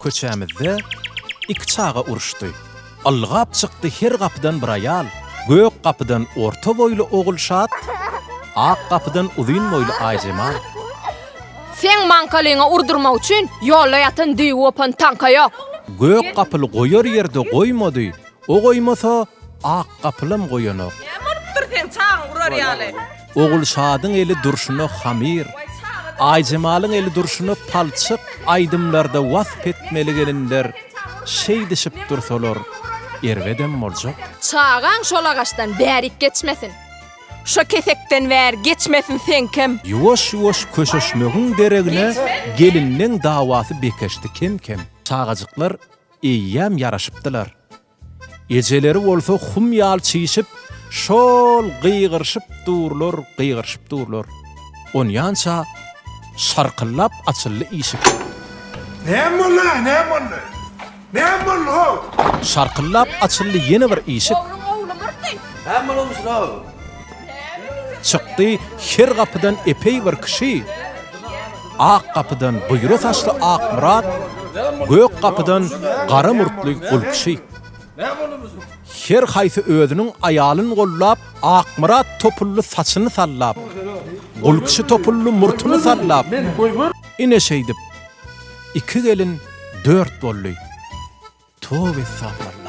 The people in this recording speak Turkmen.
Köçämizde iki çaga uruşdy. Ylgap çykdy her gapydan bir aýal. Gök gapydan orta boýly Ogulşat, ak gapydan uzyn boýly Aýjemal. Seň maňkalyňa urdurmak üçin ýolda ýatan düýbi gopan taňka ýok. Gök gapyly goýar ýerde goýmady, o goýmasa, ak gapylam goýanok. Näme bolupdyr seň çagaň urar ýaly? Ogulşadyň eli durşuna hamyr, Aýjemalyň eli durşuna palçyk aýdymlarda wasp etmeli gelinler şeýdişip dursalar erbedem boljak. Çagaň şol agaçdan bärik geçmesin. Şo kesekden bäri geçmesin seňkem. Ýuwaş-ýuwaş köşeşmegiň deregine gelinleň dawasy bekeşdi kem-kem. Çagajyklar eýýäm ýaraşypdylar. Ejeleri bolsa hum ýaly çişip, şol gygyryşyp durlar, gygyryşyp durlar. Onýança şarkyllap açyldy işik. Näme boldy-laý, näme boldy? Näme boldy-how? Şarkyllap açyldy ýene bir işik. Ogluň ogly murtdy. Näme bolupmyşyn-how? Çykdy her gapydan epeý bir kişi. Ak gapydan buýra saçly Akmyrat, gök gapydan gara murtly Gulkişi. Her haýsy özüniň aýalyn gollap, Akmyrat topuldy saçyny sallap, Gulkişi topuldy murtuny sallap. Ine şeýdip, iki gelin dört boldy. Toba estagfurallah.